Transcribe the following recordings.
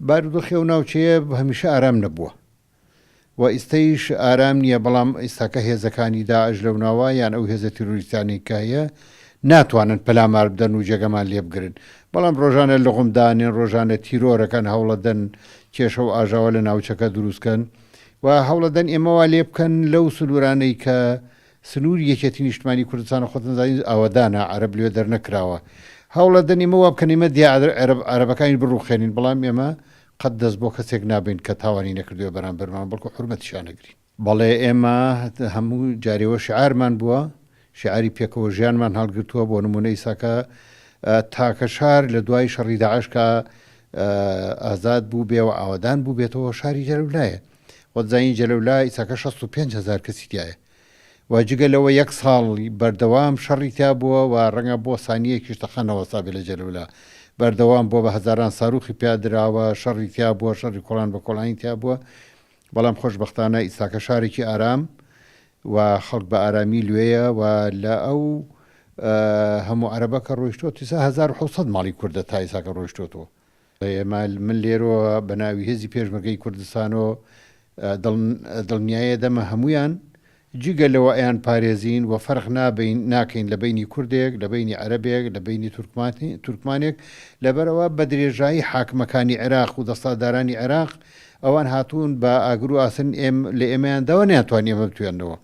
بارودۆخی ئەو ناوچەیە هەمیشە ئارام نەبووە و ئیستەیش ئارام نییە، بەڵام ئیستاکە هێزەکانی داعش لەو ناوە یان ئەو هێزە تیرۆریستانەی کە هەیە ناتوانن پەلامار بدەن و جێگەمان لێ بگرن، بەڵام ڕۆژانە لوغم دانێن، ڕۆژانە تیرۆرەکەن، هەوڵەدەن کێشە و ئاژاوە لە ناوچەکە دروست کەن و هەوڵەدەن ئێمە وا لێ بکەن لەو سنوورانەی کە سنووری یەکێتی نیشتمانی کوردستانە خۆتان زانین ئاوەدانە عەرەب لێ دەرنەکراوە هەوڵەدەن ئێمە وا بکەن ئێمە دیا عەرەب عەرەبەکانی بڕوخێنین بەڵام ئێمە قەت دەست بۆ کەسێک نابەین کە تاوانی نەکردوێ بەرامبەرمان بەڵکو حورمەتیشیان ئەگرین. بەڵێ ئێمە هەموو جارێوە شیعارمان بووە، شیعاری پێکەوە ژیانمان هەڵگرتووە، بۆ نموونە ئیساکە تاکە شار لە دوای شەڕی داعش کە ئازاد بوو بێ و ئاوەدان بوو بێتەوە شاری جەلەولایە. خۆت زانی جەلەولا ئیساکە 65 هەزار کەسی تایە. و جگە لەوە یەک ساڵ بەردەوام شەڕی تیا بووە و ڕەنگە بۆ سانییەکیش تەقە نەوەستابێ لە جەلەولا. بەردەوام بووە بە هەزاران ساروخی پیا دراوە، شەڕی تیا بووە، شەڕی کۆڵان بە کۆڵانی تیا بووە. بەڵام خۆشبەختانە ئیستاکە شارێکی ئارام و خەڵک بە ئارامی لوێیە و لە ئەو هەموو عەرەبە کە ڕۆیشتووە تیسا 1700 ماڵی کوردە تا ئیساکە ڕۆیشتووەتەوە. ئێمە من لێرەوە بە ناوی هێزی پێشمەرگەی کوردستانەوە دڵنیایە دەمە هەموویان جگە لەوە ئەیان پارێزین و فەرق نابین ناکەین لە بەینی کوردێک لە بەینی عەرەبێک لە بەینی تورکمانێک لەبەرئەوە بە درێژایی حاکمەکانی عێراق و دەسڵاتدارانی عێراق ئەوان هاتوون بە ئاگر و ئاسن ئێم لە ئێمەیان داوە نەیانتوانی ئێمە بتوێننەوە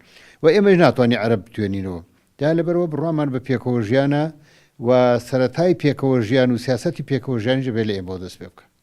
و ئێمەش ناتوانین عەرەب بتوێنینەوە جا لەبەرئەوە بڕوامان بە پێکەوە ژیانە و سەرەتای پێکەوە ژیان و سیاسەتی پێکەوە ژیانیش دەبێت لە ئێمەوە دەست پێ بکات.